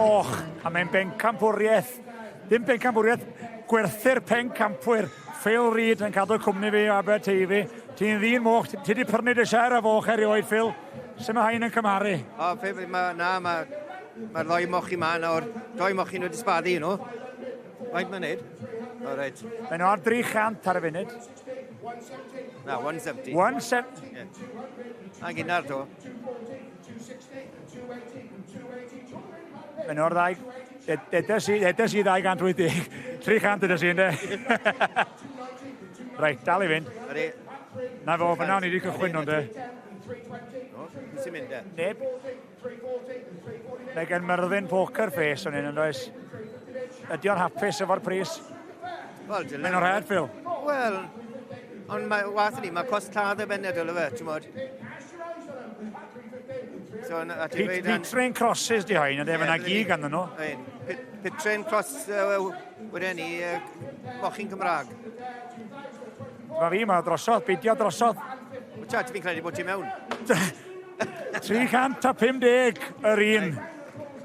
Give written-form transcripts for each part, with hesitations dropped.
moch, a mae'n bencampwriaeth. Ddim pencampwriaeth, gwerthu'r pencampwyr. Phil Reid yn cadw cwmni fi o Aberteifi. Ti'n ddyn moch, ti wedi prynu dy siar a foch erioed, Phil. Sut mae hain yn cymharu? O, fe, ma, na, mae'r ma ddoi moch i ma nawr. Doi moch i nhw wedi sbaddu nhw. Faint mae'n neud? O, reit. Mae nhw ar 300 ar y funud. Na, 170. 170. Yeah. A gynnar to. Mae nhw ar ddau... Edes i, edes i 280. 300 edes i, ynddo? Reit, dal i fynd. Ydy. Na fo, fyna ni wedi cychwyn nhw'n de. O, pwy sy'n mynd de? Neb. Mae gen Myrddin poker face o'n un yn does. Ydy o'n hapus efo'r pris? Wel, dylen. Mae'n o'r rhad, Phil. Wel, ond mae, wath ni, mae cost lladd y bened dyle fe, ti'n modd. So, a ti'n Pete, Petrain crosses di hain, ynddo, yeah, gig ganddyn nhw. Ein, Petrain cross uh, wedyn ni, uh, mochyn Cymraeg. Mae fi, mae drosodd, beidio drosodd. Wyt ti, fi'n credu bod ti mewn. 350 yr un.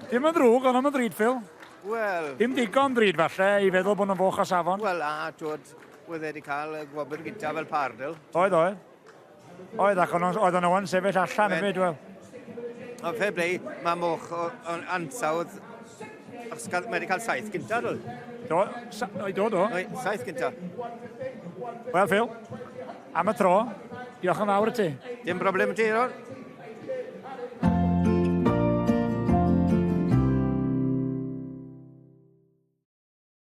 Dim yn ddrwg, ond am yn ddrud, Phil. Wel... Dim digon ddrud, falle, i feddwl bod nhw'n foch o safon. Wel, a, twyd, oedd e wedi cael y gwobr gyntaf fel pardl. Oedd, oedd. Oedd, ac oedd nhw yn sefyll allan hefyd, wel. Ond fair play, mae moch o, o ansawdd, achos mae wedi cael saith gyntaf, dwl. Do, sa, do, do. Saith gyntaf. Wel, Phil, am y tro, diolch yn fawr i ti. Dim broblem i ti, Ron.